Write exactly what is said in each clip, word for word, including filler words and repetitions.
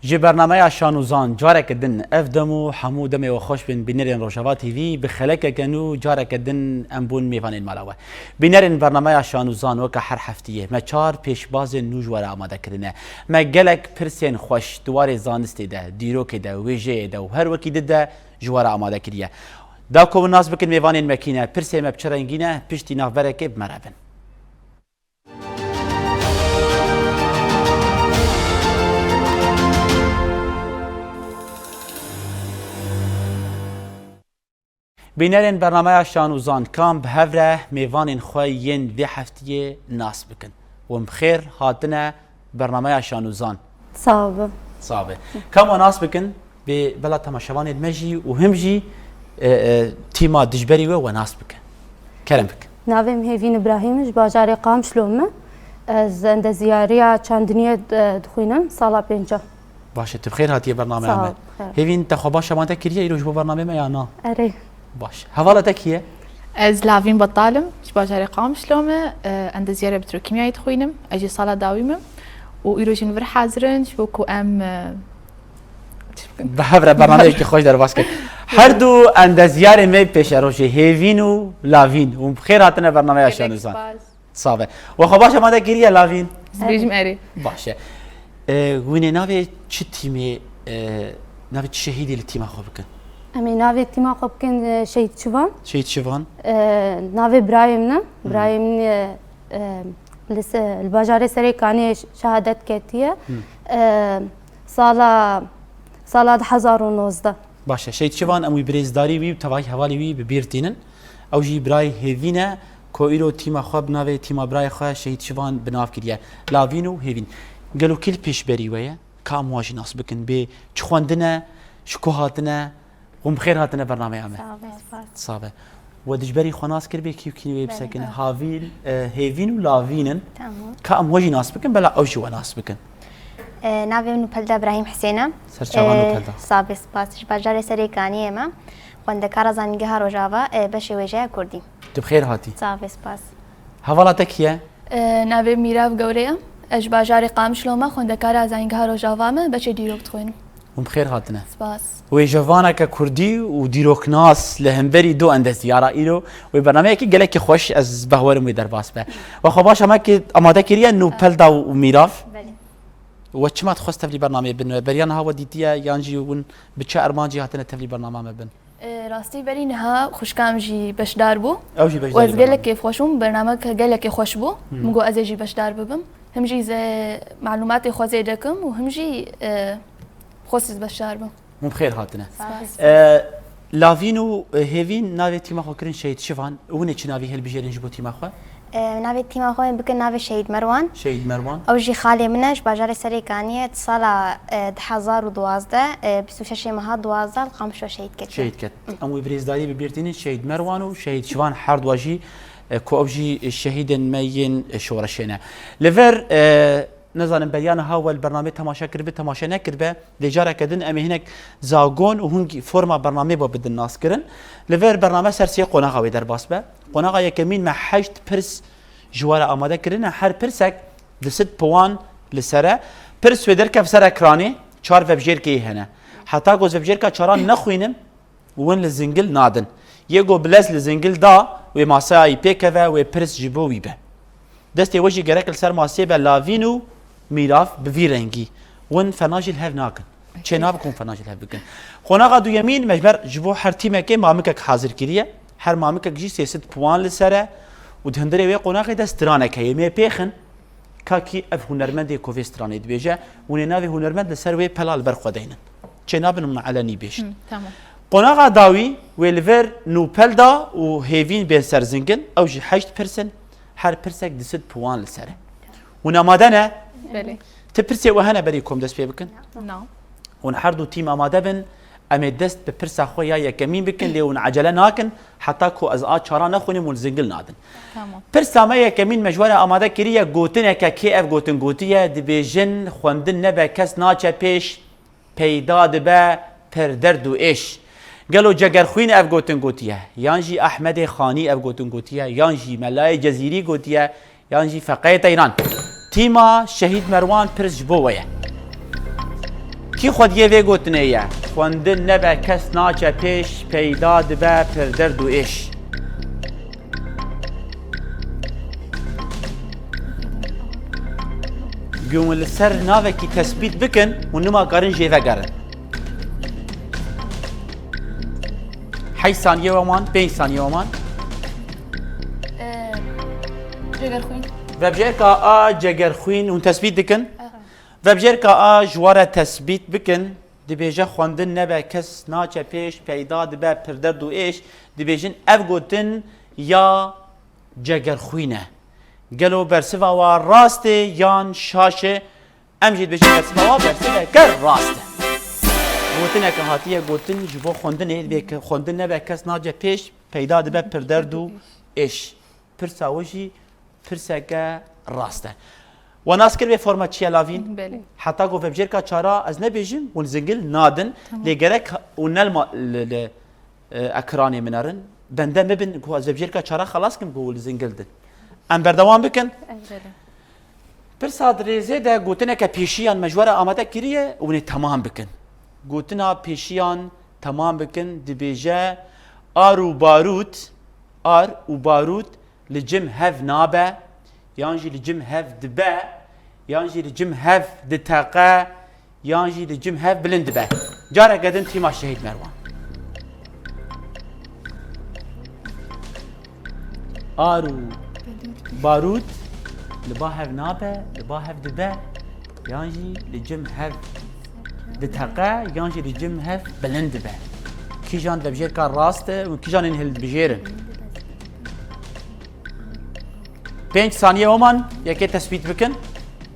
Ji bernameya Şan û Zan careke din ev dem û hemû demê we xweş bin bînerên Rojava T V, bi xelekeke nû careke din em bûn mêvanên mala we. Bînerên bernameya Şan û Zan weke her heftiyê me çar pêşbazên nû ji we re amade kirine. Me gelek pirsên xweş di warê zanistê de, dîrokê de, wêjeyê de û her wekî di de ji we re amade kiriye. Da ku hûn nas bikin mêvanên me kî ne, pirsê me bi çi rengî ne, piştî navberekê bi me re bin. Bînerên bernameya Şan û Zan, kam bi hev re mêvanên xwe yên vê heftiyê nas bikin. Hûn bi xêr hatine bernameya Şan û Zan. Sağ olun. Sax be. Kam we nas bikin, bê bela temaşevanên me jî û him jî, e, e, tîma dijberî we we nas bikin. Kerem bikin. Navê min Hêvîn Îbrahîm, ji bajarê Qamişlo me. Ez endeziyariya çandiniyê, e, dixwînim, sala pênca. Baş e, tu bi xêr hatiye bernameya Sağ me. Ol, bi xêr. Hêvîn, te xwe baş amade kiriye îro ji bo bernameyê me ya na? Erê. Baş. Hevala te kî ye? Ez Lavîn Betal im, ji bajarê Qamişlo me, e, endeziyariya petrokîmyayê dixwînim. Ez jî sala dawî me û îro jî li vir hazir in, ji bo ku em, e, çi bikin? Bi hev re bernameyekî xweş derbas kir. Her du endeziyarê me pêşerojê Hêvîn û Lavîn. Hûn bi xêr hatine bernameya Gelek Şan û Zan. Spas. Sax be. We xwe baş amade kiriye Lavîn? Ez bêjim erê. Baş e. E, hûn ê navê çi tîmê, e, navê çi şehîdê li tîma xwe bikin? Em ê navê tîma xwe bikin, e, Şehîd Çivan. Şehîd Çivan. E, navê birayê min e. Hı. Birayê min, e, e, li se-, li bajarê Serêkaniyê ş-, şehadet ketiye. Hı. E, sala, sala du hezar û nozdeh. Baş e. Şehîd Çivan, em wî birêzdarî wî û tevahî hevalê wî bi bîr tînin. Ew jî birayê Hêvîn e, ku îro tîma xwe bi navê tîma birayê xwe Şehîd Şivan bi nav kiriye. Lavîn û Hêvîn. Gelo kî li pêşberî we ye? Ka em wan jî nas bikin. Bê çi xwendine, ji ku hatine, hûn bi xêr hatine bernameya me. Sağ be, spas. Sax be. We dijberî xwe nas kir bê kî û kî wê Belê. bisekine. Havîn, e, Hêvîn û Lavîn in. Tamam. Ka em we jî nas bikin, bela ew jî we nas bikin. E, navê min Nûpelda Brahîm Hisên e. Serçava E, Nûpelda. Sax be, spas. Ji bajarê Serêkaniyê me. Xwendekara Zanîngeha Rojava, e, beşê wêjeya Kurdî. Tu bi xêr hatî. Sax be, spas. Hevala te kî ye? E, navê Mîrav Gewre ye. Ez ji bajarê Qamişlo me, xwendekara Zanîngeha Rojava me, beşê dîrok dixwînim. Hûn bi xêr hatine. Spas. Wêjevaneke Kurdî û dîroknas li hemberî du endeziyara îro wê bernameyekî gelekî xweş ez behwerim wê derbas be. We xwe baş amade kiriye Nûpelda û Mîrav? Belê. We çima dixwest tevlî bernameyê bin? Beriya niha we dîtiye yan jî hûn bi çi armancî hatine tevlî bernama me bin? E, rastî berî niha xwişka min jî beşdar bû. Ew jî beşdarî û ez gelek kêfxweş bûm, bernameke gelekê xweş bû. Hmm. Min got ez ê jî beşdar bibim. Him jî ze-, malûmatê xwe zêde kim û him jî, e, xwest ez beşdar bim. Hûn bi xêr hatine. Spas. E, Lavîn û, e, Hêvîn navê tîma xwe kirin Şehîd Şivan. Hûn ê çi navî hilbijêrin ji bo tîma xwe? E, navê tîma xwe em bikin navê Şehîd Merwan. Şehîd Merwan. Ew jî xalê min e, ji bajarê Serêkaniyê, di sala, e, du hezar û duwazdeh, e, bîst û şeşê meha duwazdeh li Qamişlo şehîd ketiye. Şehîd ket. Em wî birêzdarî bi bîr tînin, Şehîd Merwan û Şehîd Şivan her dua jî, e, ku ew jî şehîdên me yên, e, şoreşê ne. Li vir, e, Nizanim beriya niha we li bernameyê temaşe kiribe, temaşe nekiribe, lê careke din em ê hinek zagon û hingî forma bernameyê bo bidin naskirin. Li vir bername ser sê qonaxa wê derbas be. Qonaxa yekemîn me heşt pirs ji we re amade kirine. Her pirsek di sed puan li ser e. Pirs wê derkev ser ekranê, çar vebjêrkeyê hene. Heta ku ez vebjêrka çaran nexwînim, Win li zingil nadin. Yê ku bi lez li zingil da, wê masaya wî pê keve, wê pirs ji bo wî be. Destê we jî gerek li ser masê be lavîn û mîrav bi vî rengî. Win fena jî li hev nakin. Çê nabik hûn fena jî li hev bikin. Qonaxa duyemîn me ji ber ji bo her tîmekê mamikek hazir kiriye. Her mamikek jî sê sed puan li ser e û di hundirê wê qonaxê de stranek heye. Em ê pêxin. Ka kî ev hunermendê ku vê stranê dibêje, hûn ê navê hunermend li ser wê pela li ber xwe deynin. Çê nabin hûn elenî bêjin. Hı, tamam. Qonaxa dawî wê li vir Nûpelda û Hêvîn bên ser zingil, ew jî heşt pirs in, her pirsek du sed puan li ser e. Hûn amade ne? Belê. Ti pirsê we hene berî ku em dest pê bikin? Na. Hûn her du tîm amade bin, em ê dest bi pirsa xwe ya yekemîn bikin, lê hûn ecele nakin, heta ku ez a çara nexwînim hûn zingil nadin. Tamam. Pirsa me yekemîn me ji we re amade kiriye, gotineke kê ev gotin gotiye, dibêjin, xwendin nebe kes naçe pêş, peyda dibe pir derd û êş. Gelo Cegerxwîn ev gotin gotiye, yan jî Ehmedê Xanî ev gotin gotiye, yan jî Melayê Cezîrî gotiye, Yan jî Feqeyê Teyran. Tîma Şehîd Merwan pirs ji bo we ye. Kî xwediyê vê gotinê ye? Xwendin nebe kes naçe pêş, peyda dibe pir derd û êş. Gun li ser navekî tespît bikin û nima karin jê vegerin. Heyş saniye we man, pênc saniye we man. Ee, Cegerxwîn. Vebjêrka A, Cegerxwîn, hûn tespît dikin? Aha. Vebjêrka A ji we re tespît bikin, dibêje xwendin nebe kes naçe pêş, peyda dibe pir derd û êş, dibêjin ev gotin ya Cegerxwîn e. Gelo bersiva wa rast e yan şaş e? Em jî dibêjin bersiva wa bersiveke rast e. Gotineke hatiye gotin ji bo xwendinê, divê ke xwendin nebe kes nace pêş, peyda dibe pir derd û êş. Pirsa we jî pirseke rast e. We nas kir vê forma çi ye Lavîn? Belê. Heta ku vebjêrka çara ez nebêjim, hûn zingil nadin. Tamam. Lê gerek hûn nelma li, li, e, ekranê min erin. Bende min bin ku ez vebjêrka çara xelas kim ku hûn zingil din. Em berdewam bikin. Belê. Pirsa di rêzê de gotineke pêşiyan me ji we re amade kiriye, hûn ê temam bikin. Gotina pêşiyan temam bikin, dibêje ar û barût, ar û barût li cim hev nabe, yan jî li cim hev dibe, yan jî li cim hev diteqe, yan jî li cim hev bilind dibe. Careke din tîma Şehîd Merwan. Ar û barût li ba hev nabe, li ba hev dibe, yan jî li cim hev diteqe, yan jî li cim hev bilind dibe. Kîjan vebjêrka rast e û kîjan ên hildibijêrin? Pênc saniye we man, yekê tespît bikin.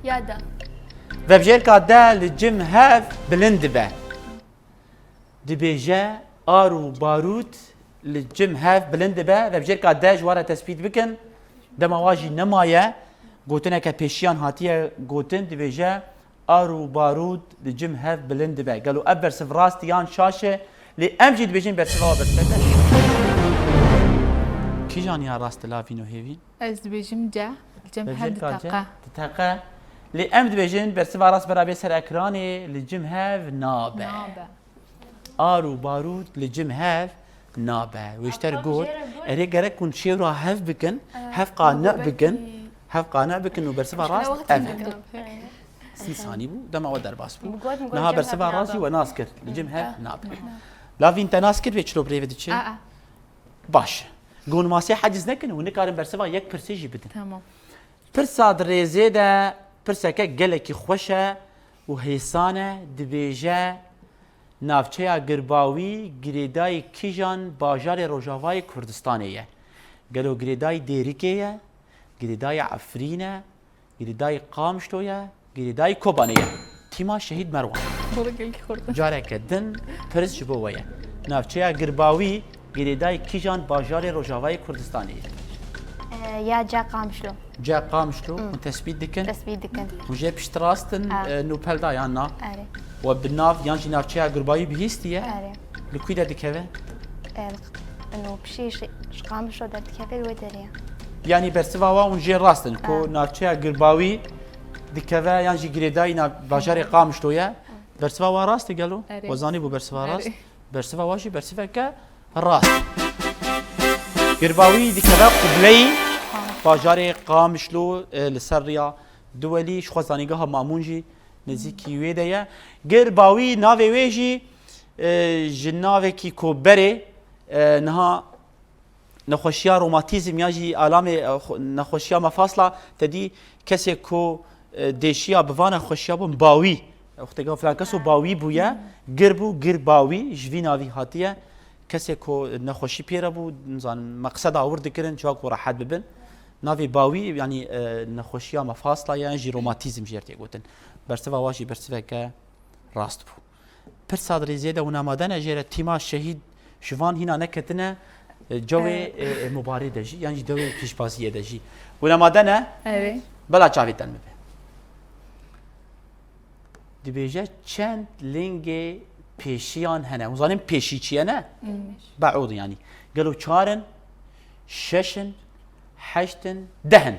Ya de. Vebjêrka de li cim hev bilind dibe. Dibêje ar û barût li cim hev bilind dibe. Vebjêrka de ji we re tespît bikin. Dema wa jî nemaye. Gotineke pêşiyan hatiye gotin, dibêje ar û barût li cim hev bilind dibe. Gelo ev bersiv rast yan şaş e? Lê em jî dibêjin bersiva wa bersivek e. Kîjan ya rast e Lavîn û Hêvîn? Ez dibêjim C. Li cem hev diteqe. Diteqe. Lê em dibêjin bersiva rast bera bê ser ekranê, li cim hev nabe. Nabe. Ar û barût li cim hev nabe. Wê ji te re got, erê gerek hûn şêwra hev bikin, hev qane bikin, hev qane bikin û bersiva rast ev e. Sî sanî bû, dema we derbas bû. Niha bersiva rast jî we nas kir, li cim hev nabe. Lavîn te nas kir vê çilo bi rê ve diçe? Baş. Gon masê heciz nekin û nikarin bersiva yek pirsê jî bidin. Tamam. Pirsa di rêzê de pirseke gelekî xweş e û hêsan e, dibêje, navçeya Girbawî girêdayî kîjan bajarê Rojavayê Kurdistanê ye? Gelo girêdayî Dêrikê ye, girêdayî Efrîn e, girêdayî Qamişlo ye, girêdayî Kobanê ye? Tîma Şehîd Merwan. Bolo gelkî xurt. Careke din pirs ji bo we ye. Navçeya Girbawî girêdayî kîjan bajarê Rojavayê Kurdistanê ye? Ee, ya C Qamişlo. C Qamişlo. Hûn tespît dikin? Tespît dikin. Hûn jê piştrast in, e, nûpelda yan na? Erê. We bi nav yan jî navçeya Girbawî bihîstiye? Erê. Li kû de dikeve? Ee, li q-, nû pişî ji, ji Qamişlo derdikeve li wê derê ye. Yanî bersiva wa hûn jê rast in ku navçeya Girbawî dikeve yan jî girêdayî nav-, bajarê Qamişlo ye. Bersiva wa rast e gelo? Erê. We zanîbû bersiva rast? Erê. Bersiva wa jî bersiveke rast. Girbawî dikeve qubleyî bajarê Qamişlo, e, li ser riya Duwelî, ji xwe zanîngeha Mamûn jî nêzîkî wê de ye. Girbawî navê wê jî, e, ji navekî ku berê, e, niha nexweşiya romatîzm yan jî alamê, e, xwe-, nexweşiya mefasla te dî kesê ku, e, dêşiya bi van nexweşiya bûn bawî. Wextê ku filan keso bawî bûye, gir bû, gir bawî, ji vî navî hatiye. Kesê ku nexweşî pê re bû, nizanim, meqseda wir dikirin, çawa ku rehet bibin. Navê bawî, yanî, e, nexweşiya mefasla ye, yan jî romatîzm jê re tê gotin. Bersiva wa jî bersiveke rast bû. Pirsa di rêzê de hûn amade ne jê re, tîma Şehîd Şivan hîna neketine, e, cewê, e, e, mubarê de jî, yan jî dewê pîşbaziyê de jî. Hûn amade ne? Erê. Bela çavê te li min be. Dibêje çend lingê pêşiyan hene? Hûn zanîn pêşî çi ye ne? Beûd yanî. Gelo çar in, şeş in, heşt in, deh in?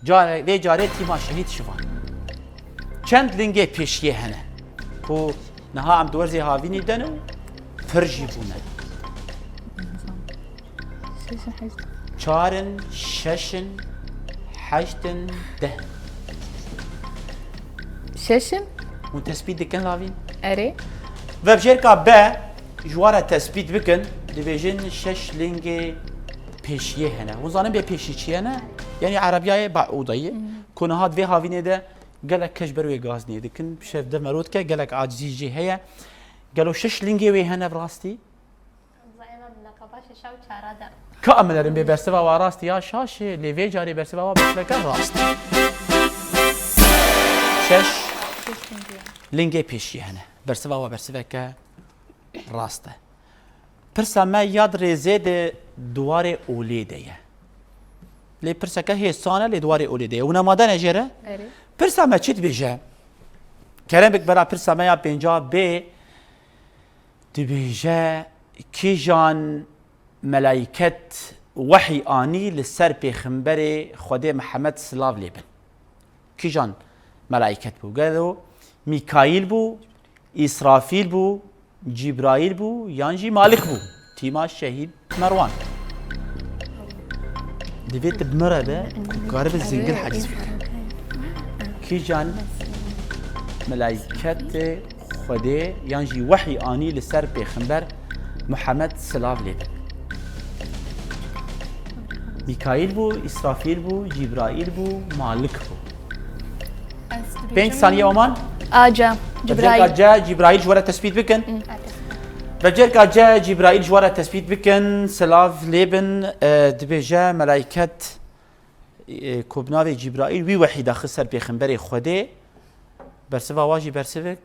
Care, vê carê tîma Şehîd Şivan. Çend lingê pêşiyê hene? Ku Niha em di werzê havînî de ne û pir jî bûne. Çar in, şeş in, heşt in, deh. Şeş in? Hûn tespît dikin lavîn? Erê. Vebjêrka B, ji we re tespît bikin, dibêjin şeş lingê pêşiyê hene. Hûn zanin bê pêşî çi ye ne? Yanî erebiyayê ba'ûdayê. Ku niha di vê havînê de gelek kes ber wê gazniyê dikin. Şev de merot ke gelek acizî jî heye. Gelo şeş lingê wê hene bi rastî? Hamza, ême bi leqeba şeşa û çara de. Ka em nerin bê bersiva wa rast ya şaş e, lê vê carê bersiva wa besleke rast. Şeş lingê pêşî hene. Bersiva wa bersiveke rast e. Pirsa me ya di rêzê de di warê olê de ye. Lê pirseke hêsan e, lê di warê olê de ye. Hûn amade ne jê re? Erê. Pirsa me çi dibêje? Kerem bik bera pirsa me ya pênca bê. Dibêje, kîjan melayket wehî anî li ser pêxemberê Xwedê Mihemed silav lê bin? Kîjan melayket bû? Gelo Mîkaîl bû, Îsrafîl bû, Cîbraîl bû yan jî Malik bû? Tîma Şehîd Merwan. Divê tu bi min re be ku karibe zingil heciz bike. Kîjan melayiketê Xwedê yan jî wehî anî li ser pêxember Muhammed silav lê bin? Mîkaîl bû, Îsrafîl bû, Cîbraîl bû, Malik bû. Pênc saniye oman. A, C. Cibraîl. Vebcêrka C, Cîbraîl ji we re tespît bikin. Vebcêrka C, Cîbraîl ji we re tespît bikin. Silav lê bin, e, dibêje melayket, e, ku bi navê Cîbraîl wî wehî daxist ser pêxemberê Xwedê. Bersiva wa jî bersivik.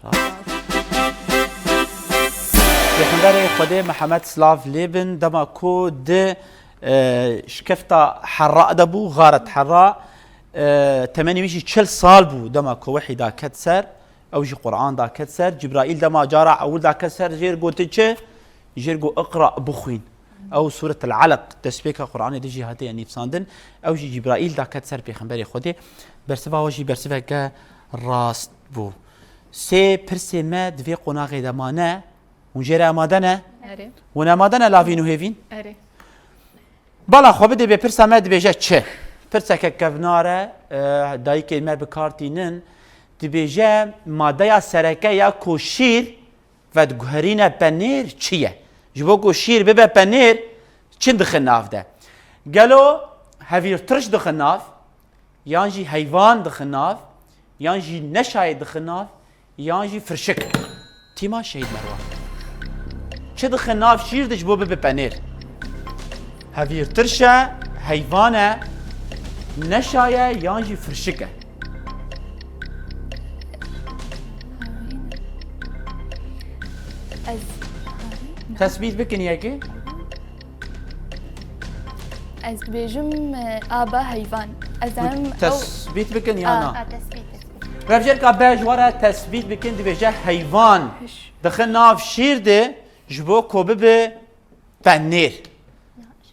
Rast. Pêxemberê Xwedê Mihemed silav lê bin dema ku di, e, şikefta Herra de bû, Xaret Herra, e, temenê wî jî çil sal bû dema ku wehî daket ser, ew jî Quran daket ser. Cibraîl dema cara ewil daket ser jêr gotin çi? Jêr got, "Iqra", bixwîn. Ew Sûret el-Alaq, destpêka Quranê de jî hatiye nivîsandin. Ew jî Cibraîl daket ser pêxemberê Xwedê. Bersiva we jî bersiveke rast bû. Sê pirsê me di vê qonaxê de mane. Hûn jê re amade ne? Erê. Hûn amade ne lavîn û hêvîn? Erê. Bala xwe bidê bê pirsa me dibêje çi? Pirseke kevnar e, e, dayikên me bi kar tînin. Dibêje madeya sereke ya ku şîr vediguherîne penêr çi ye? Ji bo ku şîr bibe penêr, çi dixin nav de? Gelo hevîrtirş dixin nav, yan jî heyvan dixin nav, yan jî neşayê dixin nav, yan jî firşik? Tîma Şehîd Merwan. Çi dixin nav şîr de ji bo bibe penêr? Hevîrtirş e, heyvan e, neşa ye yan jî firşik e? Ez Tesbît bikin yekê. ez dibêjim e, aba heyvan. Ez em ew Tesbît bikin ya A. na? A, tesbît, tesbît. Revjêrka B ji we re tesbît bikin dibêje heyvan. Dixin nav şîr de ji bo ku bibe penêr.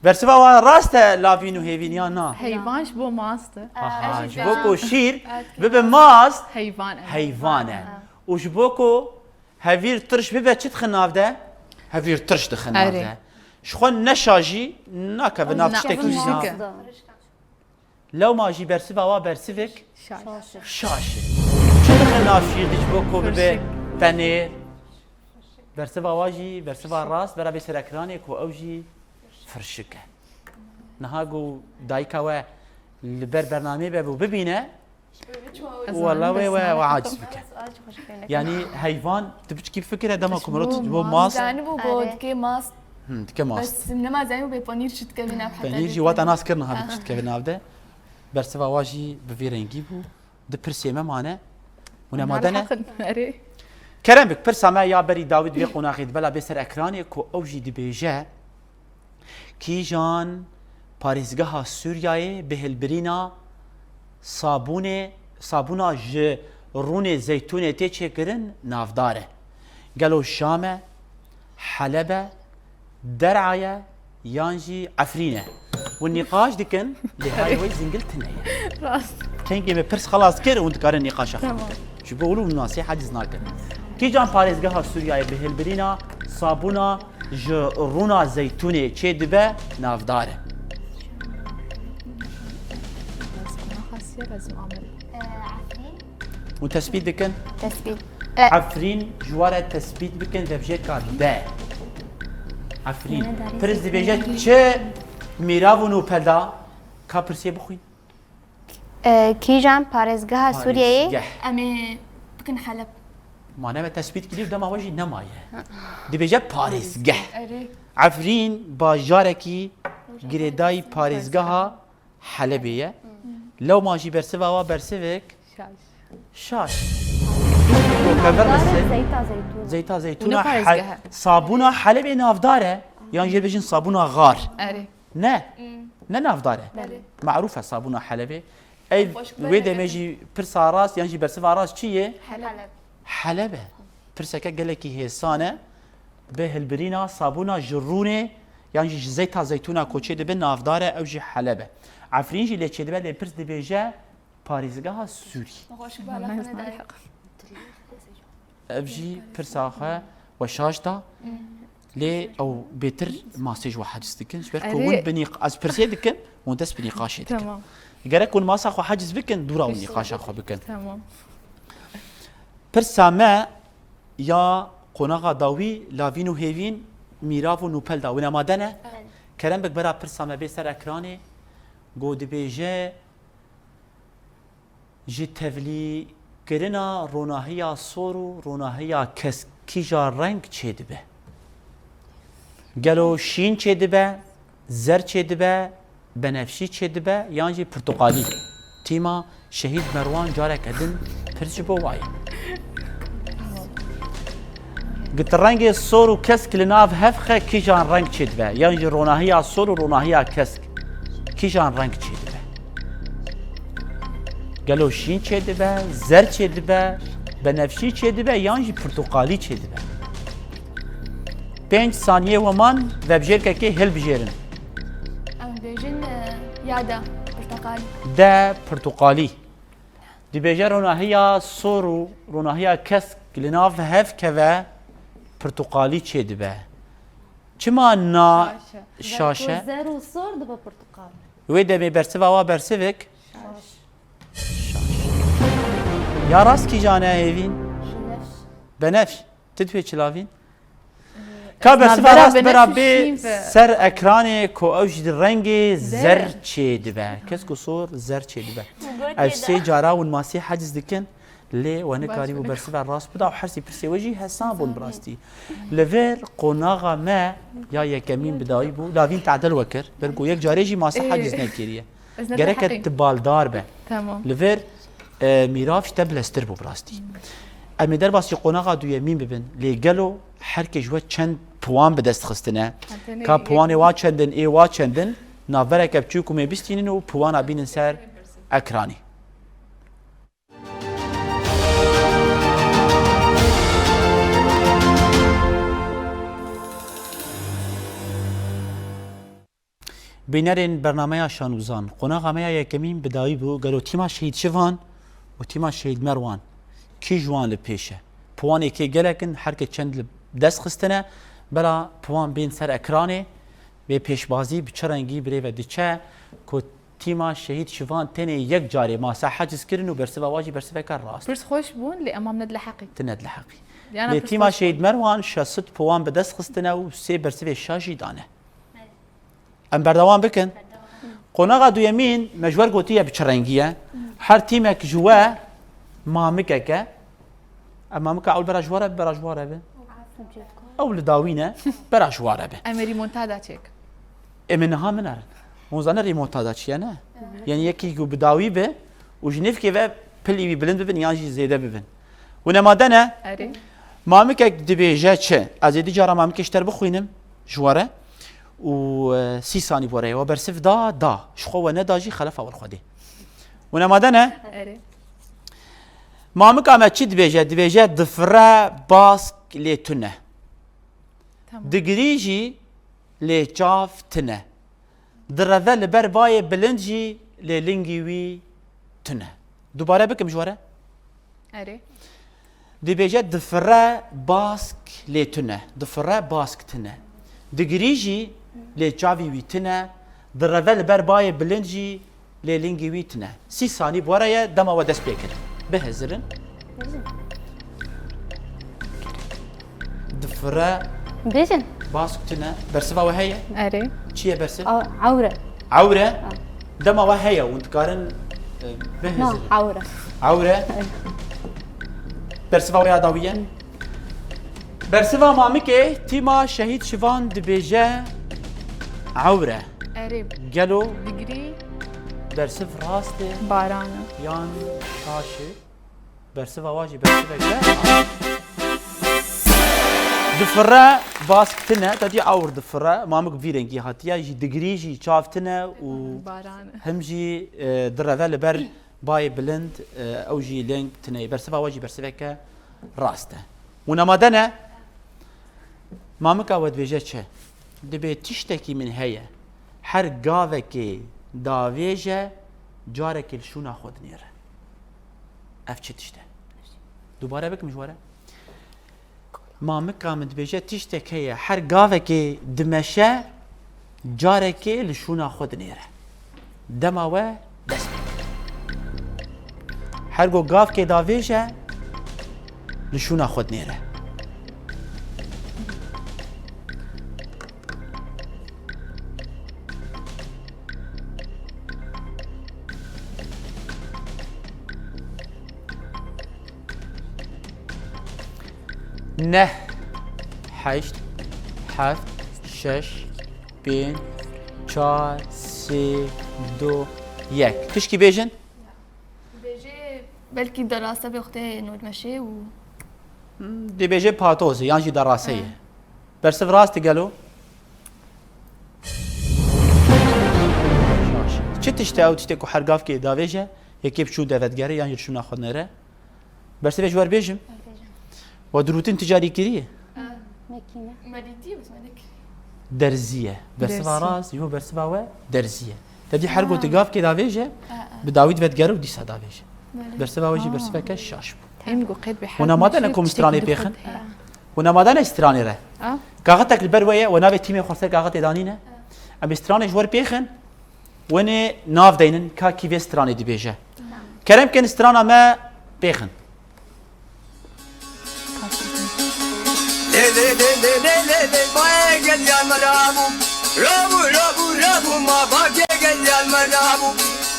Bersiva wa rast e lavîn û hêvîn ya na? Heyvan ji bo mast e. Aha, ji bo ku şîr bibe mast, Heyvan e. Heyvan e. Û ji bo ku hevîr tirş bibe çi dixin nav de? Hevîr tirş dixin nav de. Erê. Ji xwe neşa jî nakeve nav Na- tiştekî firşik nav. e. Lewma jî bersiva wa bersivek Şaş. şaş e. Çi dixin nav şîr de ji bo ku bibe Firşik. penê? Bersiva wa jî, bersiva rast, bera bê serekranê ku ew jî firşik e. Niha ku dayika we li ber bernameyê be bû bibîne, Ez wela zanim wê we bersiva we nakim. aciz bike. Yanî heyvan tu biçikî fikire dema ku mirov tu ji bo mast, Zanî bû Erê. gotkê mast. hmm, dike mast. Bes nema zanî bû bê panîr çi dikevî nav heta Penîr jî wata nas kir niha tu çi dikevî nav de. Bersiva wa jî bi vî rengî bû. Di pirsê me mane. Hûn amade ne? Erê. Kerem bik, pirsa me ya berî dawî di vê qonaxê de bela bê ser ekranê ku ew jî dibêje, kîjan parêzgeha Sûriyayê bi hilbirîna sabûnê, sabûna ji rûnê zeytûnê tê çêkirin navdar e? Gelo Şam e, Heleb e, Der'a ye yan jî Efrîn e? Hûn nîqaş dikin, lê hay wey zingil tune ye. Rast. Kengê me pirs xelas kir, hûn dikarin nîqaşa xwe Tamam. bikin. Ji bo wilo hûn nasê heciz nakin. Kîjan parêzgeha Sûriyeyê bi hilbirîna sabûna ji rûna zeytûnê çêdibe navdar e? Hûn tespît dikin? Tespît. E, Efrîn ji we re tespît bikin, vebjêrka de. Efrîn. Pirs dibêje çi mîrav û nûpelda? Ka pirsê bixwîn. E, kîjan parêzgeha Sûriyeyê? Parêzgeh. Em ê bikin Heleb. Ma nebe tespît kiriye û dema we jî nemaye. Dibêje parêzgeh. Erê. Efrîn bajarekî girêdayî parêzgeha Helebê ye. Lewma jî bersiva wa bersivek. Şaş. Şaş. Kokeve rese. Zeyta zeytûn. Zeyta zeytûna. Hûn ê parêzgeh e. Sabûna Helebê navdar e. Yan jê bêjin sabûna xar. Erê. Ne. Ne navdar e. Belê. Marûf e sabûna Helebê. Ev wê demê jî pirsa rast yan jî bersiva rast çi ye? Heleb. Heleb e. Pirseke gelekî hêsan e. Bi hilbirîna sabûna ji rûnê yan jî ji zeyta zeytûna ku çêdibe navdar e, ew jî Heleb e. Efrîn jî lê çêdibe, lê pirs dibêje parêzgeha Sûrî. Ev jî pirsa xwe we şaş da. Lê ew bêtir masê ji we haciz dikin. Ji ber ku hûn bi nîq-, ez pirsê dikin, hûn dest bi nîqaşê dikin. Tamam. Gerek hûn masa xwe haciz bikin, dûra hûn nîqaşa xwe bikin. Tamam. Pirsa me ya qonaxa dawî, Lavîn û Hêvîn, mîrav û nûpel da. Wina ma dene? Evet. Kerem bik bera pirsa me bê ser ekranê. Go dibêje, ji tevlîkirina ronahiya sor û ronahiya kesk kîja reng çêdibe? Gelo şîn çêdibe, zer çêdibe, benefşî çêdibe yan jî pirtuqalî? Tîma Şehîd Merwan careke din pirs ji bo wayê. Gitirengê sor û kesk li nav hev xe kîjan reng çêdibe? Yan jî ronahiya sor û ronahiya kesk kîjan reng çêdibe? Gelo şîn çêdibe, zer çêdibe, benefşî çêdibe yan jî pirtuqalî çêdibe? Pênc saniyê we man, vebjêrkekê hilbijêrin. Em bêjin, e, ya de, pirtuqalî. De, pirtuqalî. Dibêje ronahiya sor û ronahiya kesk li nav hev keve pirtuqalî çêdibe. Çima na şaş e? Şaş e. Zer û sor dibe pirtuqal. Wê demê bersiva wa bersivek. Şaş. Şaş. Ya rast kîjan e Hêvîn? Benefş. Benefş. Tu dibê çi Lavîn? Ka bersiva rast bera bê ser ekranê ku ew ji rengê zer çêdibe. Kesk û sor zer çêdibe. Ev sê cara hûn masê haciz dikin, lê we nikarîbû bersiva rast bida û her sê pirsê we jî hesan bûn bi rastî. Li vir qonaxa me ya yekemîn bi dawî bû, Lavîn tadil we kir. Ber ku yek carê jî masa haciz nekiriye. Gereke tu baldar be. Tamam. Li vir, e, mîrav ji te bileztir bû bi rastî. Em ê derbasî qonaxa duyemîn bibin. Lê gelo her kê ji we çend puan bi dest xistine? Ka puanê wa çendin, ê wa çendin? Navbereke biçûk û mê bistînin û puana bînin ser ekranê. Bînerên bernameya Şanûzan, qonaxa me ya yekemîn bi dawî bû, gelo tîma Şehîd Şivan û tîma Şehîd Merwan kî ji wan li pêş e? Puwanê kê gelek in, her kê çend li dest xistine, bela puwan bên ser ekranê, bê pêşbazî bi çi rengî birê ve diçe, ku tîma Şehîd Şivan tenê yek carê masa haciz kirin û bersiva wa jî bersiveke rast. Pirs xweş bûn, lê em am nedile heqî. Tu nedile heqî. Lê tîma Şehîd Merwan şeş sed puwan bi dest xistine û sê bersivê şaş jî dane. Em berdewam bikin. Qonaxa duyemîn me ji wer gotiye bi çi rengî ye. Her tîmek ji we mamikek e. Em mamika ew bera ji we re bi, bera ji we re bi. Ew li dawî ne, bera ji we re bi. Em ê rîmontada çêk. Em ê niha min erin. Hûn zane rîmontada çi ye ne? Yanî yekî ku bi dawî bi û ji nêvkê ve pilî wî bilind bibin yan jî zêde bibin. Hûn ê madene? Erê. Mamikek dibêje çi? Ez ê du cara mamikê ji te re bixwînim ji we re. Û, e, sî sanî bi we re ye. We bersiv da, da. Ji xwe we neda jî xelefa we li xwe dê. Hûn ê madene? Erê. Mamika me çi dibêje? Dibêje difire bask lê tune. Tamam. Digirî jî lê çav tune. Direve li ber bayê bilind jî lê lingî wî tune. Dubare bikim ji we re? Erê. Dibêje difire bask lê tune. Difire bask tune. Digirî jî lê çavî wî tune. Direve li ber bayê bilind jî lê lingî wî tune. Sî sanî bi we re ye, dema we dest pê kirin. Bihizirin. Difire Bêjin. Bask tune. Bersiva we heye? Erê. Çi ye bersiv? Ew-, ewre. Ewre? Ha. Dema we heye, hûn dikarin, e, Na, bihizirin. Ewre. Ewre? Evet. Bersiva we ya dawî ye? Hı. Bersiva Mamikê tîma Şehîd Şivan dibêje ewre. Erê. Gelo Digirî. Bersiv rast e Baran e. Yan şaş e? Bersiva wa jî bersivek e. Difire bask tine, te dî ewr difire, Mamik vî rengî hatiye, jî digirî jî çav tine û Baran. Him jî, e, direve li ber bayê bilind, e, ew jî lêng tine ye. Bersiva wa jî bersiveke rast e. Hûn amade ne? Mamika we dibêje çi? Dibê tiştekî min heye. Her gavekê davêje, carekê li şûna xwe dinêre. Ev çi tişt e? Dubare bikim ji we re. Mamika min dibêje tiştek heye. Her gavekê dimeşe, carekê li şûna xwe dinêre. Dema we dest pê. Her go gavkê davêje, li şûna xwe dinêre. Neh, heşt, heft, şeş, pênc, çar, sê, du, yek. Tişkî bêjin? Dibêje belkî derase bê xwedê nûrmeşê û Hmm, dibêje patozê yan jî derase ye. He. Bersiv rast e gelo? Şaş. Çi tişt e ew tiştê ku her gavkê davêje, yekê biçû devetgere yan jî şûna xwe nêre? Bersivê ji wer bêjim? Bêjim. We dirûtin ticarî kiriye? Mekîne. Me dîtiye, bes me nekiriye. Derzî ye. Bersiva Derzî. Rast, yo bersiva we derzî ye. Te dî her Ha. Go tu gavkê davêje, Ha, ha. Bi dawî divet gere û dîsa davêje. Belê. Bersiva we jî Ha. Bersiveke şaş bû. Em got qet bi Hûn amade ne ku em stranê pêxin? Ha. Hûn amade ne stranê re? Ha. Kaxetek li ber we ye, we navê tîmê xwe ser kaxetê danîne. Em ê stranê ji wer pêxin. Wenê nav deynin ka kî vê stranê dibêje. Kerem kin strana me pêxin. Lê lê lê lê lê lê lê, bayê gel yan me rabû. Rabû, rabû, rabû, ma bagê gel yan me rabû.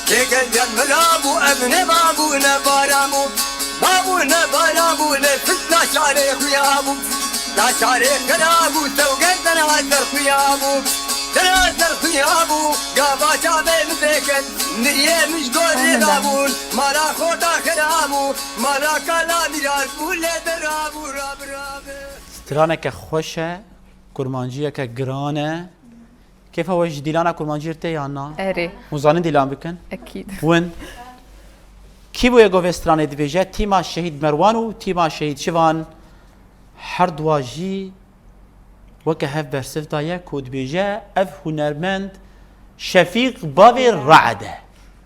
Kê gel yan me rabû, ev ne babû ne baran bû. Babû ne baran bû, lê fitna şarê xuya bû. Na şarê xira bû, sewger dera ser xuya bû. Dera ser xuya bû, gava çavê min pêkin, miriyê min ji gorê rabûn. Mala xorta xira bû, mala kala mirar bû, lê dera bû, rabirabe. Straneke xweş e, kurmanciyeke giran e. Kêfa we ji dîlana kurmancî tê yan na? Erê. Hûn zanin dîlan bikin? Ekîd. Win. Kî bûye ku vê stranê dibêje? Tîma Şehîd Merwan û tîma Şehîd Şivan her dua jî weke hev bersiv daye ku dibêje ev hunermend Şefîq bavê Raed e.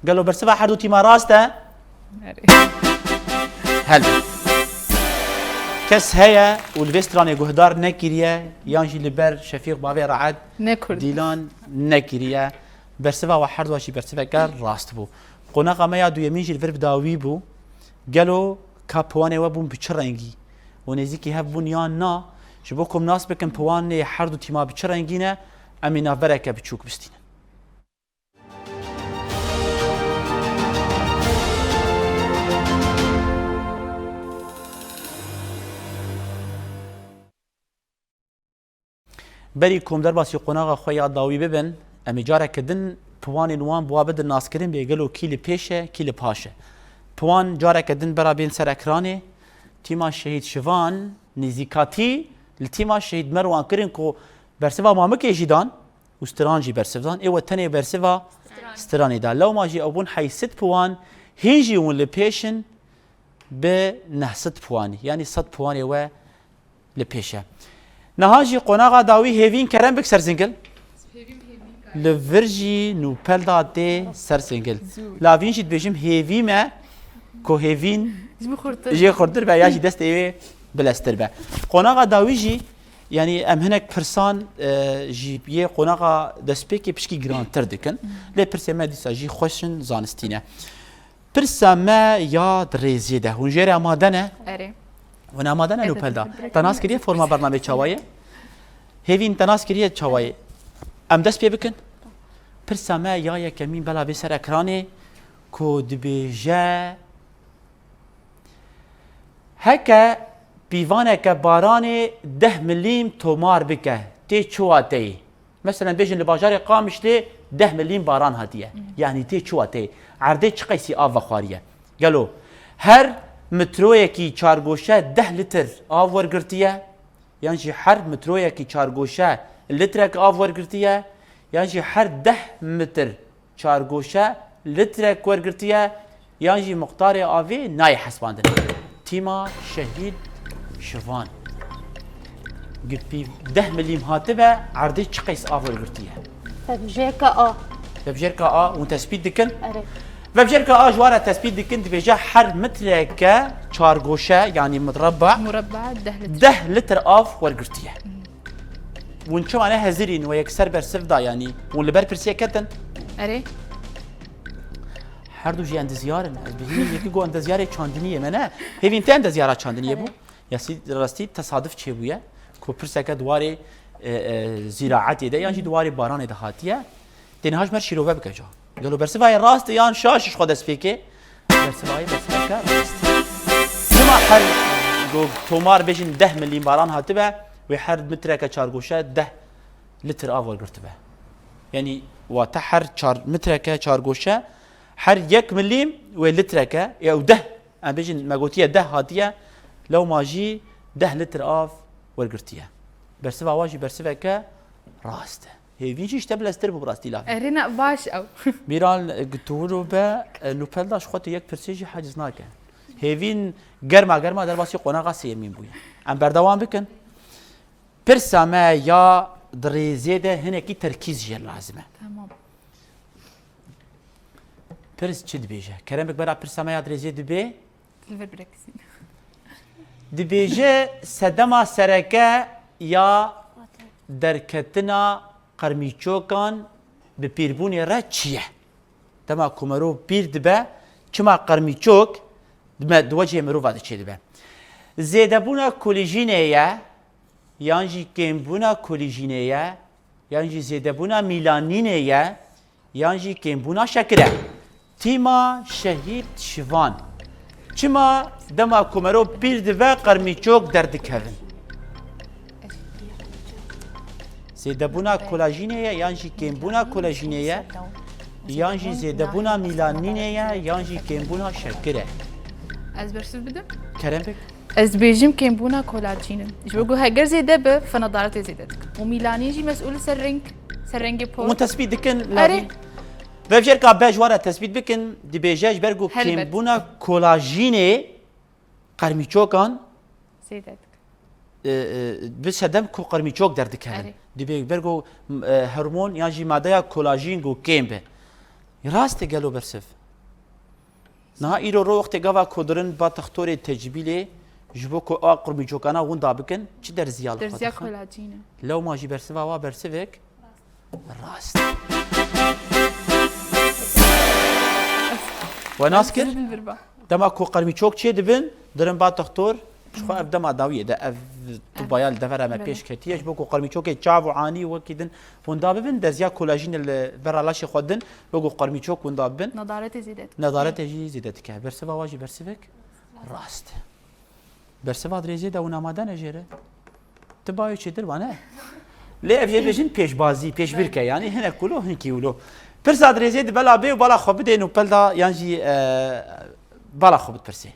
Gelo bersiva her du tîma rast e? Erê. Hel. Kes heye û li vê stranê guhdar nekiriye yan jî li ber Şefîq bavê Raed Nekurd. Dîlan nekiriye. Bersiva we her dua jî bersiveke rast bû. Qonaxa me ya duyemîn jî li vir bi dawî bû. Gelo ka piwanê we bûn bi çi rengî û nêzîkî hev bûn yan na? Ji bo ku em nas bikin piwanê her du tîma bi çi rengî ne, em ê navbereke biçûk bistînin. Berî ku em derbasî qonaxa xwe ya dawî bibin, em ê careke din piwanên wan bi wa bidin naskirin bê gelo kî li pêş e, kî li paş e. Piwan careke din bera bên ser ekranê, tîma Şehîd Şivan nêzîkatî li tîma Şehîd Merwan kirin ku bersiva Mamikê jî dan û stran jî bersiv dan. Ê we tenê bersiva stranê da. Lewma jî ew bûn heyşt sed piwan, hîn jî hûn li pêş in bi neh sed piwanî. Yanî sed piwanê we li pêş e. Niha jî qonaxa dawî hêvîn kerem bik ser zingil. Li vir jî nûpel da tê ser zingil. Lavîn jî dibêjim hêvî me Ku hêvîn Ji min xurtir. jê xurtir be ya jî destê wê bileztir be. Qonaxa dawî jî, yanî em hinek pirsan e, ji yê qonaxa destpêkê pişkî girantir dikin. Lê pirsê me dîsa jî xweşin zanistî ne. Pirsa me ya di rêzê de. Hûn jê re amade ne? Erê. Hûn amade ne Evet, Nûpelda? evet. Te nas kiriye forma bernamê çawa ye? Hêvîn te nas kiriye çawa ye? Em dest pê bikin. Pirsa me ya yekemîn bela vê ser ekranê ku dibêje, heke pîvaneke baranê deh milîm tomar bike, tê çiwa teyê? Meselen bêjin li bajarê Qamişlê deh milîm baran hatiye. Yanî tê çiwa teyê? Erdê çi qeysî av vexwariye? Gelo her mitroyekî çargoşe deh litr av wergirtiye? Yan jî her mitroyekî çargoşe litrek av wergirtiye? Yan jî her deh mitr çargoşe litrek wergirtiye? Yan jî miqdarê avê nayê hesbandin? Tîma Şehîd Şivan. Gipî deh milîm hatibe, erdê çi qeys av wergirtiye? Vebjêrka A. Vebjêrka A, hûn tespît dikin? Erê. Vebjêrka A ji we re tespît dikin, dibêje her mitreke çargoşe, yanî murebba, Murebba deh litr. deh litr av wergirtiye. Hûn çima ne hezirîn we yek ser bersiv da, yanî hûn li ber pirsê ketin? Erê. Her du jî endizyar in. Ez bihînim yekî got endizyarê çandiniyê me ne. Hêvîn te endizyara çandiniyê bû. Ya sî rastî tesaduf çêbûye ku pirseke di warê e, e, zîraetê de yan jî di warê baranê de hatiye. Tê niha ji me şîrove bike ca. Gelo bersiva ye rast e yan şaş ji xwe dest pê ke? Bersiva ye bersiveke rast. Çima her go tomar bêjin deh milîm baran hatibe, wê her mitreke çargoşe deh litr av wergirtibe. Yanî wate her çar mitreke çargoşe her yek milîm wê litreke, ew deh, em bêjin me gotiye deh hatiye, lewma jî deh litr av wergirtiye. Bersiva wa jî bersiveke rast e. Hêvîn jî ji te bileztir bû bi rastî lafê. Erê ne baş ew. Mîran, e, tu wilo be, e, Nûpelda ji xwe tu yek pirsê jî haciz nake. Hêvîn germa germa derbasî qonaxa sêyemîn bûye. Em berdewam bikin. Pirsa me ya di rêzê de hinekî terkîz jê lazim e. Tamam. Pirs çi dibêje? Kerem bik bera pirsa me ya di rêzê dibê. Li vir birekizîn. Dibêje sedema sereke ya derketina qermîçokan bi pîrbûnê re çi ye? Dema ku merov pîr dibe, çima qermîçok di me, di wecihê mirova de çêdibe? Zêdebûna kolîjînê ye, yan jî kêmbûna kolîjînê ye, yan jî zêdebûna mîlanînê ye, yan jî kêmbûna şekir e. Tîma Şehîd Şivan. Çima dema ku merov pîr dibe qermîçok derdikevin? Zêdebûna kolajînê ye yan jî kêmbûna kolajînê ye, yan jî zêdebûna mîlanînê ye, yan jî kêmbûna şekir e. Ez bersiv bidim. Kerem bik. Ez bêjim kêmbûna kolajîn in. Ji bo ku heger zêde be, fe nedaretê zêde dikin. Û mîlanîn jî mesûl ser reng, ser rengê por. Hûn tespît dikin Erê. lavî. Vevjerka be ji we re tespît bikin, dibêje ji ber ku Helbet. kêmbûna kolajînê qermîçokan Zêde dikin. e, e, bi sedem ku qermîçok derdikevin. Erê. Dibê ber ku e, hormon yan jî madeya kolajîn ku kêm be. Rast e gelo bersiv. Niha îro ro wextê gava ku dirin ba textorê tecbîlê ji bo ku a qermîçokana winda bikin, çi derziya li xwe Derziya dixin? kolajîn e. Lewma jî bersiva wa bersivek rast. We nas kir? Li vir ba. Dema ku qermîçok çê dibin, dirin ba textor, ji xwe ev dema dawiyê de ev tibaya li devera me Belê. pêş ketiye, ji bo ku qermîçokê çav û anî wekî din winda bibin, derziya kolajîn li bera laşê xwe din, bo ku qermîçok winda bibin, Nedaretê zêde dikin. nedaretê jî zêde dike. Bersiva wa jî bersivek rast. Bersiva dirêjê de hûn amade ne jê re. Tu bayê çêtir ba ne? Lê ev jê bêjin pêşbazî, pêşbirke, yanî hinek wilo, hinkî wilo. Pirsa dirêjê di bela bê û bala xwe bidê Nûpelda yan jî e, bala xwe bipirsê.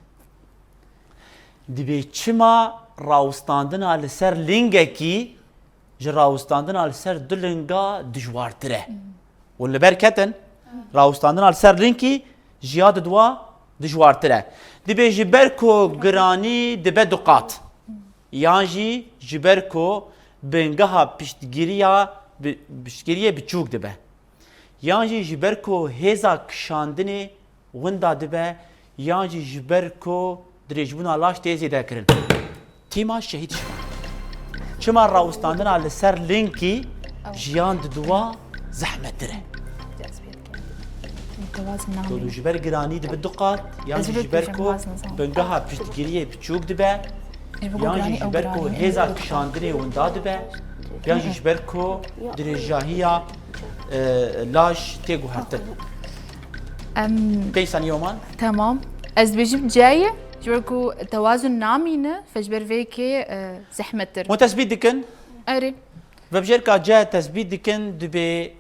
Dibê çima rawistandina li ser lingekî ji rawistandina li ser du linga dijwartir e? Hûn li ber ketin, rawistandina li ser lingkî ji ya di dua dijwartir e. Dibê ji ber ku giranî dibe du qat, yan jî ji ber ku bingeha piştgiriya bi-, piştgiriyê biçûk dibe, yan jî ji ber ku hêza kişandinê winda dibe, Yan jî ji ber ku dirêjbûna laş tê zêde kirin. Tîma şehîd şivan. Çima rawistandina li ser linkî jiyan diduwa zehmettir e? Mutewazin namî. Ji ber giranî dibe du qat, yan jî ji ber ku bingeha piştgiriyê biçûk dibe, yan jî ji ber ku hêza kişandinê winda dibe, yan jî ji ber ku dirêjahiya, e, laş tê guhertin. Em, Pênc saniye man. Tamam. Ez dibêjim C ye, ji ber ku tewazun namîne, fe ji ber vê yekê, e, zehmettir. Hûn tesbît dikin? Erê. Vebjêrka C tesbît dikin, dibê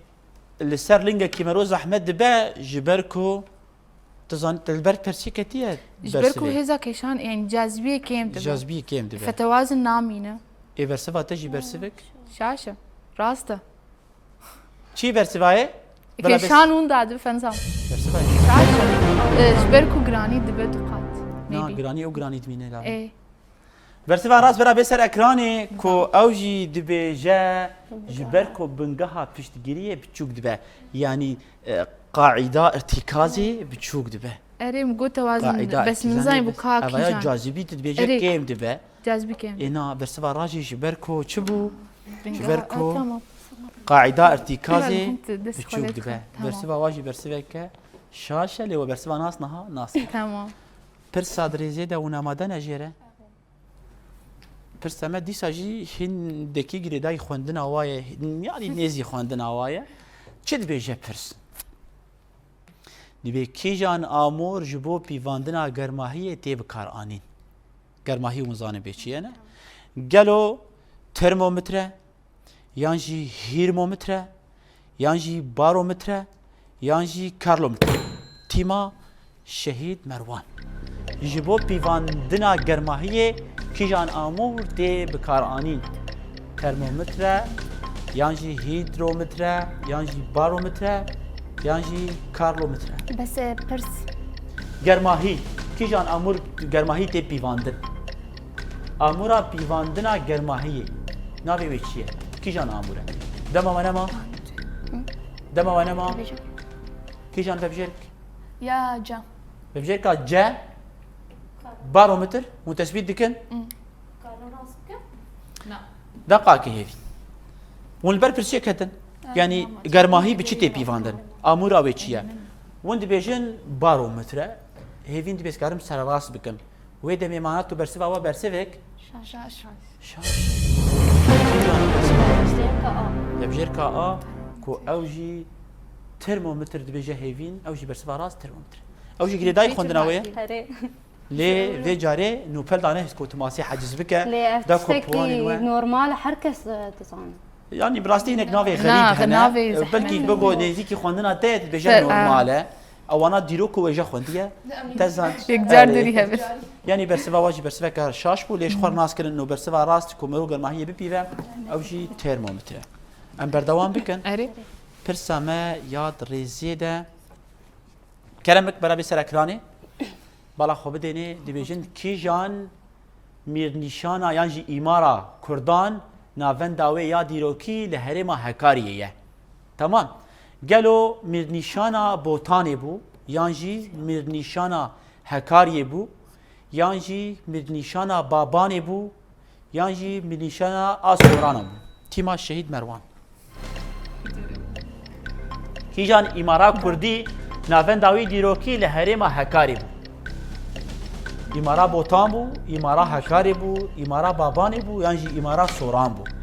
li ser lingekî mero zehmet dibe, ji ber ku tu zan-, te li ber pirsî ketiye. Ji ber ku hêza kêşan, yani cazibiyê kêm dibe. Cazibiyê kêm dibe. Fe tewazun namîne. Ê bersiva te jî bersivek? Şaş e. Rast e. Çi bersiva ye? Kêşan hûn dadibe fenzam. Bersiva ye. Şaş e. E, ji ber ku giranî dibe du qat. Na, maybe. Giranî û giranî dimîne la. Ê. Bersiva rast bera bê ser ekranê ku ew jî dibêje ji ber ku bingeha piştgiriyê biçûk dibe. Yanî, e, qaîda irtîkazê biçûk dibe. Erê, min got tewazun, bes min zayî bu ka kîjan. Evaya cazibî tu dibêje kêm dibe. Cazibî kêm. Ê na, bersiva rajî ji ber ku çi bû? Ji ber ku qaîda irtîkazê biçûk dibe. Tamam. Bersiva wa jî bersiveke şaş e, lê we bersiva nas niha nas. Tamam. Pirsa dirêzê de û namade ne jê re. Pirsa me dîsa jî hindekî girêdayî xwendina wa ye, yanî nêzî xwendina wa ye. Çi dibêje pirs? Dibê kîjan amûr ji bo pîvandina germahiyê tê bikaranîn? Germahî hûn zanin bê çi ye ne? Gelo termometre, yan jî hîrmometre, yan jî barometre, yan jî karlometre? Tîma Şehîd Merwan. Ji bo pîvandina germahiyê kîjan amûr tê bikaranîn? Termometre, yan jî hîdrometre, yan jî barometre, yan jî karlometre? Bes, e, pirs. Germahî, kîjan amûr germahî tê pîvandin? Amûra pîvandina germahiyê navê wê çi ye? Kîjan amûr e? Dema we nema? Dema we nema? Kîjan vebjêrk? Ya C. Vebjêrka C. Barometr. Hûn tesbît dikin? Hı. Deqakê hêvî. Hûn li ber pirsiyê ketin. Evet, yanî tamam. Germahî bi çi tê pîvandin? Amûra wê çi ye? Hûn dibêjin barometre. Hêvîn dibê ez karim sererast bikim. Wê demê mana tu bersiva wa bersivek? Şaş. Şaş. Şaş. Vebjêrka A. Vebjêrka A, ku ew jî termometr dibêje hêvîn, ew jî bersiva rast termometr. Ew jî girêdayî xwendina wê ye. Lê vê carê nûpel dane his ku tu masê heciz bike. Lê ev tiştekî normal e, her kes, e, dizane. Yanî bi rastî hinek navê xerîb hene. Belkî bego nêzîkî xwendina te ye, dibêje normal e. Ewana dîrok ku wêje xwendiye, te zan. Yekcar derî hebin. Yanî bersiva wa jî bersiveke şaş bû, lê ji xwe nas kirin û bersiva rast ku mero germahiyê bipîve, ew jî termometre. Em berdewam bikin. Erê. Pirsa me ya di rêzê de. Kerem bik bera bê ser ekranê. Bala xwe bidênê, dibêjin kîjan mîrnîşana yan jî îmara Kurdan navenda wê ya dîrokî li herêma Hekariyê ye. Tamam. Gelo mîrnîşana Botanê bû, yan jî mîrnîşana Hekariyê bû, yan jî mîrnîşana Babanê bû, yan jî mîrnîşana a Sorana bû? Tîma Şehîd Merwan. Kîjan îmara kurdî navenda wî dîrokî li herêma Hekarê bû? Îmara Botan bû, îmara Hekarê bû, îmara Babanê bû, yan jî îmara Soran bû?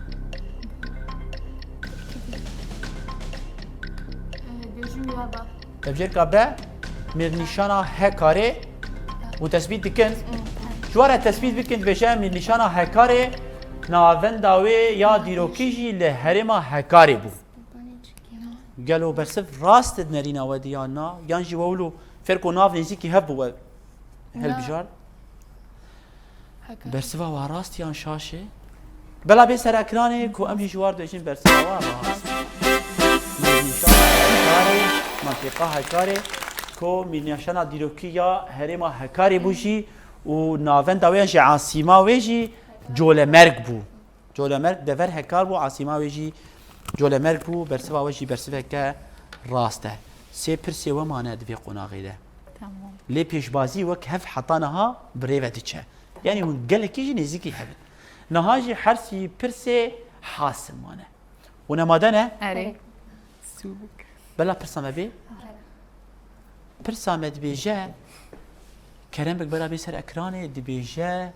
Tevcêrka B, mîrnîşana Hekarê û tesbît dikin. Ji we re tesbît bikin, dibêje mîrnîşana Hekarê navenda wê ya dîrokî jî li herêma Hekarê bû. Gelo bersiv rast di nerîna we de yan na? Yan jî we wilo fêrko nav nêzîkî hev bû we hilbijart? Bersiva wa rast yan şaş e? Bela bê ser ekranê ku em jî ji war dibêjin bersiva wa rast. Mîrnîşana Hekarê, mantîqa Hekarê, ku mîrnîşana dîrokî ya herêma Hekarê bû jî û navenda wê yan jî asîma wê jî Colemerg bû. Colemerg dever Hekar bû, asîma wê jî Colemerg bû, bersiva we jî bersiveke rast e. Sê pirsê we mane di vê qonaxê de. Lê pêşbazî wek hev heta niha bi rê ve diçe. Yanî hûn gelekî jî nêzîkî hev in. Niha jî hersî pirsê hasim mane. Hûn amade ne? Erê. Erê. Sûbik. Bela pirsa me bê. Pirsa me dibêje, kerem bik bera bê ser ekranê, dibêje,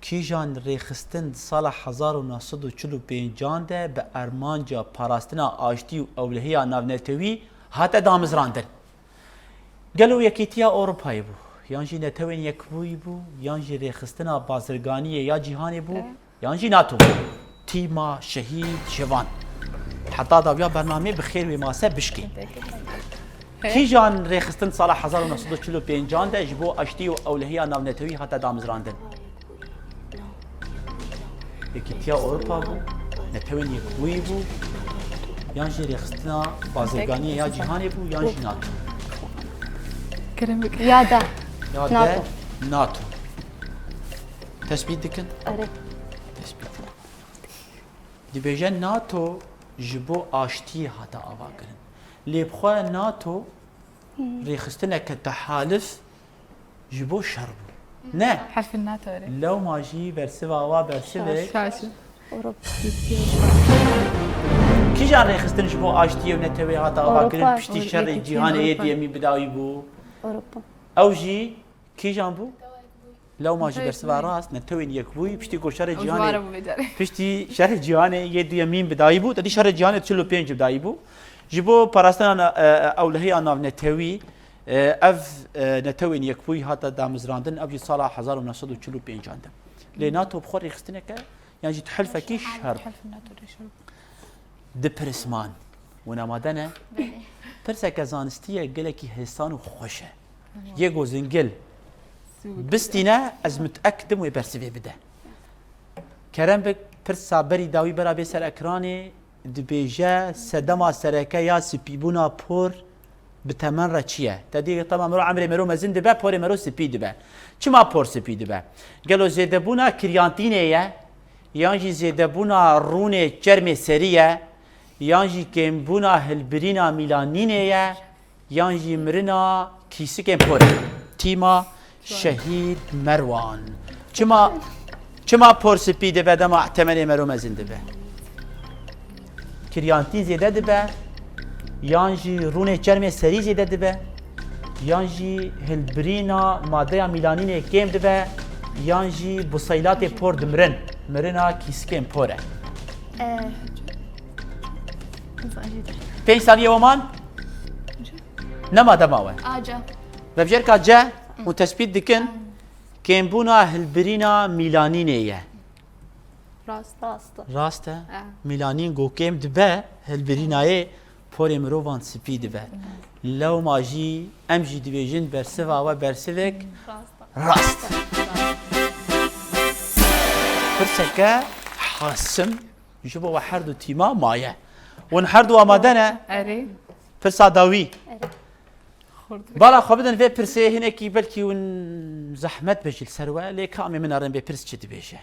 kîjan rêxistin di sala hezar û neh sed û çil û pêncan de bi armanca parastina aştî û ewlehiya navnetewî hate damizrandin? Gelo Yekîtiya Ewropayê bû, yan jî Netewên Yekbûyî bû, yan jî rêxistina bazirganiyê ya cîhanê bû, Evet. yan jî nato bû? Tîma şehîd ji van. Heta dawiya bernameyê bi xêr wê mase bişkê. Kîjan rêxistin sala hezar û neh sed û çil û pêncan de ji bo aştî û ewlehiya navnetewî hate damizrandin? Yekîtiya Ewropa bû, Netewên Yekbûyî bû, yan jî rêxistina bazirganiyê ya cîhanê bû, yan jî nato? Kerem bike. Ya de. Ya de nato. nato. Tespît dikin? Erê. Tespît. Dibêje nato ji bo aştiyê hate avakirin. Lê bi xwe nato rêxistineke tehalif ji bo şer bû. Ne. Herfin nato erê. Lewma jî bersiva wa bersivek. Şaş. Ewropa. Kîjan rêxistin ji bo aştiyê û netewê hate avakirin Ewropa. piştî şerê Yekîtiya cîhanê yê Ewropa. duyemîn bi dawî bû? Ewropa. Ew jî kîjan bû? Lewma jî Netewên bersiva Yekbûyî. rast, Netewên Yekbûyî, piştî ku şerê Ew ji cîhanê, wara bû vê carê. piştî şerê cîhanê yê duyemîn bi dawî bû, te dî şerê cîhanê çil û pênc bi dawî bû. Ji bo parastina na-, e, e, ewlehiya navnetewî, e, ev, e, Netewên Yekbûyî hate damizrandin, ev jî sala hezar û neh sed û çil û pêncan de. Lê nato bi xwe rêxistineke, yan jî tehalifekî şer bû. Tehalif NATO rê şer bû. Di pirsman. Hûn amade ne? Belê. Pirseke zanistî ye, gelekî hêsan û xweş e. Yê ku zingil Sûbik. bistîne, ez mite'ekid im wê bersivê bide. Kerem bik, pirsa berî dawî bera bê ser ekranê, dibêje, sedema sereke ya spîbûna por bi temen re çi ye? Te dî, temam, mero emrê mero mezin dibe, porê mero spî dibe. Çima por spî dibe? Gelo zêdebûna kiryantînê ye? Yan jî zêdebûna rûnê çermê serî ye? Yan jî kêmbûna hilbirîna mîlanînê ye? Yan jî mirina kîsikên por e? Tîma Şehîd Merwan. Çima, çima por spî dibe dema temenê mero mezin dibe? Kiryantî zêde dibe, yan jî rûnê çermê serî zêde dibe, yan jî hilbirîna madeya mîlanînê kêm dibe, yan jî buseylatê por dimirin. Mirina kîsikên por e. Eh. Pênc saniyê we man? Nema dema we. Aca. Vebjêrka C, hûn tespît dikin, kêmbûna hilbirîna mîlanînê ye. Rast. Rast. Rast e. E. Mîlanîn ku kêm dibe, hilbirînayê porê mirovan spî dibe. Lewma jî em jî dibêjin bersiva we bersivek Rast. rast. Pirseke hasim ji bo we her du tîma maye. Hûn her du amade ne? Erê. Pirsa dawî. Erê. Xurt. Bala xwe bidin vê pirsê, hinekî belkî hûn zehmet be jî li ser we, lê ka em ê min nerin vê pirs çi dibêje.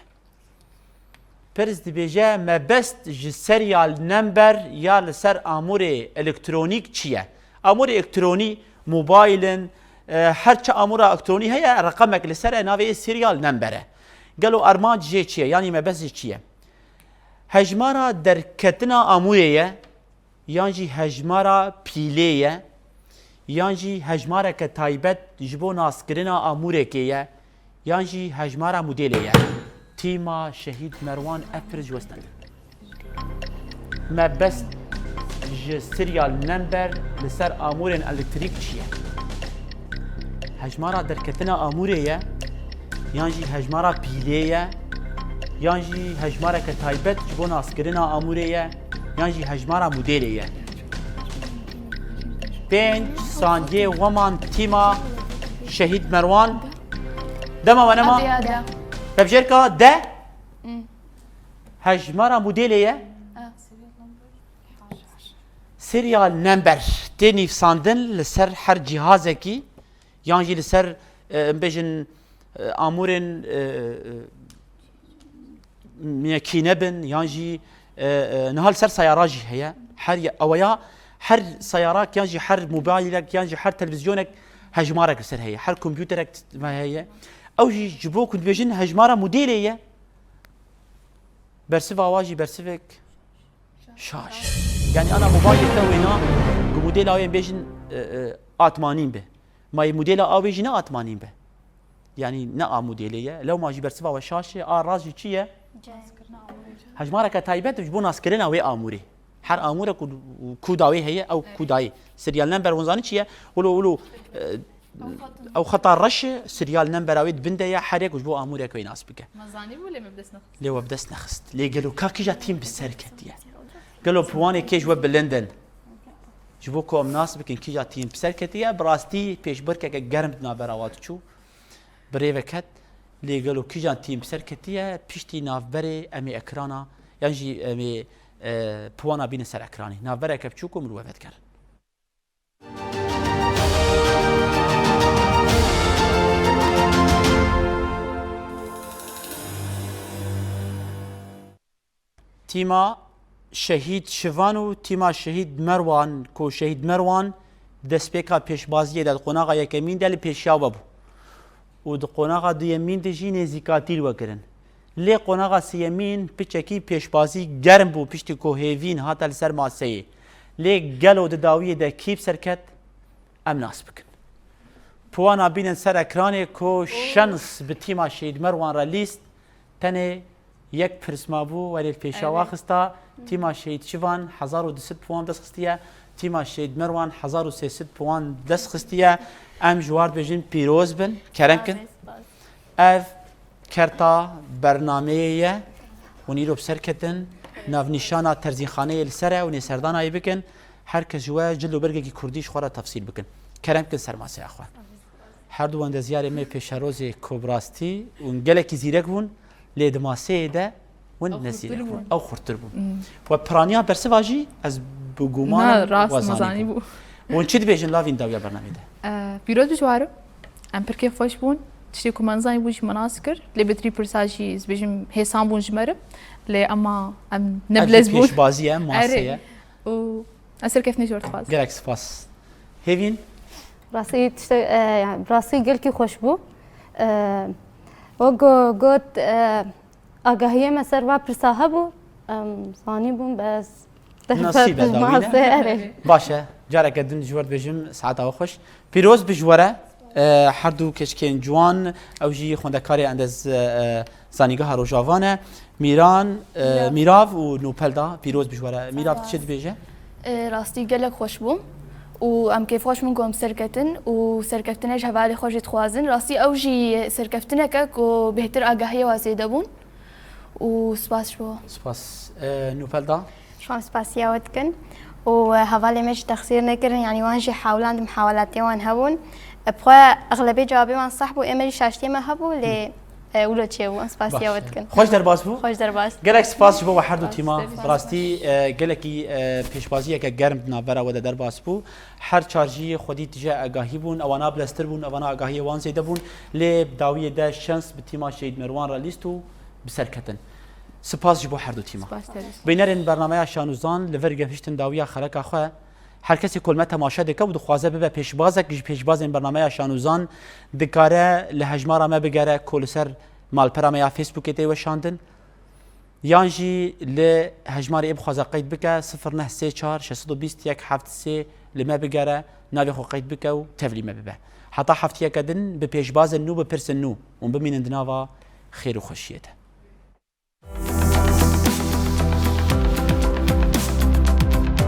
Pirs dibêje, mebest ji serial number ya li ser amûrê elektronîk çi ye? Amûrê elektronî, mobaylin, e, her çi amûra elektronî heye, reqemek li ser e, navê yê serial number e. Gelo armanc jê çi ye? Yanî mebest jê çi ye? Hejmara derketina amûrê ye, yan jî hejmara pîlê ye, yan jî hejmareke taybet ji bo naskirina amûrekê ye, yan jî hejmara modêlê ye. Tîma Şehîd Merwan ev pirs ji we stend. Mebest ji serial number li ser amûrên elektrîk çi ye? Hejmara derketina amûrê ye, yan jî hejmara pîlê ye, yan jî hejmareke taybet ji bo naskirina amûrê ye, yan jî hejmara modêlê ye. Pênc saniyê we man tîma Şehîd Merwan. Dema we nema? Hadi, hadi. Vebjêrka D. Hmm. Hejmara modêlê ye. Ah. Serial number tê nivîsandin li ser her cihazekî, yan jî li ser, e, em bêjin, e, amûrên, e, e, mekîne bin, yan jî, e, e, niha li ser seyara jî heye. Her ye-, ew ya her seyarak, yan jî her mobaylek, yan jî her televîzyonek Hejmarek li ser heye. Her kompûterek me heye. Ew jî ji bo ku dibêjin hejmara modêlê ye. Bersiva wa jî bersivek şaş. Yani ana mobaylê te wêna ku modêla wê bêjin, e, e, atmanîn be. Ma yê modêla awê jî ne atmanîn be. Yani ne a modêlê ye. Lewma jî bersiva we şaş e. A rast jî çi ye? Hejmareke taybet ji bo naskirina wê amûrê. Her amûrek ku, ku dawê heye, ew ku dayê. Serial number hûn zanî çi ye? Wilo, wilo, e, ew xeta reş e, serial numbera wê di bin de ye, her yek ji bo amûrek wê nas bike. Me zanîbû, lê me bi dest nexist. Lê we bi dest nexist. Lê gelo ka kîja tîm bi ser ketiye? Gelo piwanê kê ji we bilind in? Ji bo ku em nas bikin kîja tîm bi ser ketiye, bi rastî pêşbirkeke germ di navbera wa diçû. Bi rê ve ket, lê gelo kîjan tîm bi ser ketiye, piştî navberê em ê ekrana, yan jî em ê, e, piwana bînin ser ekranê. Navbereke biçûk û min we vedigerin. Tîma Şehîd Şivan û tîma Şehîd Merwan, ku Şehîd Merwan destpêka pêşbaziyê de di qonaxa yekemîn de li pêşiya we bû û di qonaxa duyemîn de jî nêzîkatî li we kirin. Lê qonaxa sêyemîn piçekî pêşbazî germ bû piştî ku Hêvîn hate li ser maseyê. Lê gelo di dawiyê de kî bi ser ket? Em nas bikin. Piwana bînin ser ekranê ku şens bi tîma Şehîd Merwan re lîst. Tenê yek pirs mabû, werê li pêşiya wa xista. Tîma Şehîd Şivan hezar û du sed puan dest xistiye. Tîma Şehîd Merwan hezar û sê sed puan dest xistiye. Em ji war dibêjin pîroz bin. Kerem kin. Spas. Ev kerta bernameyê ye. Hûn îro bi ser ketin. Navnîşana terzîxaneyê li ser e. Hûn ê serdana yê bikin. Her kes ji we cil û bergekî kurdî ji xwe re tefsîl bikin. Kerem kin ser maseya xwe. Her du wendezyarê me pêşerozê ku bi rastî hûn gelekî zîrek bûn, lê di maseyê de hûn ne zîrek bûn. Ew xurtir bûn. Ew xurtir bûn. Hmm. We piraniya bersiva jî ez bi guman im. Na, rast we zanîbû. Hûn çi dibêjin lavîn dawiya bernameyê de? Eh, pîroz bi ji we re. Em pir kêfxweş bûn. Tiştê ku me nizanîbû jî me nas kir. Lê betirî pirsa jî, ez bêjim, hêsan bûn ji me re. Lê ema em ne bilez bûn. Ev jî pêşbazî ye, masê ye. Erê. Û ez serkeftinê ji we re dixwazim. Gelek spas. Hêvîn? Rastî tiştek, e, yani, rastî gelkî xweş bû. E, wek go-, got, e, agahiyê me ser va pirsa hebû, em zanîbûn, bes Nasîbe dawî ne? Erê. Baş e, careke din ji we re dibêjim, saeta we xweş. Pîroz bi ji we re, e, her du keçikên ciwan, ew jî xwendekarê endez, e, Zanîngeha Rojava ne. Mîran, e, Mîrav. Mîrav û Nûpelda, pîroz bi ji we re. Mîrav, tu çi dibêje? E, rastî gelek xweş bû û em kêfxweş bûn ku em serketin û serkeftinê ji hevalê xwe jî dixwazin. Rastî ew jî serkeftineke ku bêhtir agahiyê wa zêde bûn û spas ji bo. Spas. E, Nûpelda? Şan spasiya we dikin û, e, hevalê me jî texsîr nekirin, yanî wan jî hewlan di mihawelatê wan hebûn. E, bi xwe exlebê cewabê wan seh bû, ê me jî şaştiyê me hebû, lê, e, wilo çêbû, em spasiya we dikin. Xweş derbas bû? Xweş derbas. Gelek spas ji bo we her du tîma. Spas. Bi rastî, e, gelekî, e, pêşbaziyeke germ di navbera we de derbas bû. Her çar jî xwedî tije agahî bûn, ewana bileztir bûn, ewana agahiyê wan zêde bûn. Lê bi dawiyê de şens bi tîma Şehîd Merwan re lîst û bi ser ketin. Spas ji bo her du tîma. Spas te jî. Bînerên bernameya Şanûzan li vir gehiştin dawiya xeleka xwe. Her kesê ku li me temaşe dike û dixwaze bibe pêşbazek ji pêşbazên bernameya Şanûzan, dikare li hejmara me bigere ku li ser malpera me ya Facebookê tê weşandin. Yan jî li hejmarê ê bixwaze qeyd bike, sifir neh sê çar şeş sed û bîst yek heft sê li me bigere, navê xwe qeyd bike û tevlî me bibe. Heta heftiyeke din bi pêşbazên nû, bi pirsên nû hûn bimînin di nava xêr û xweşiyê de.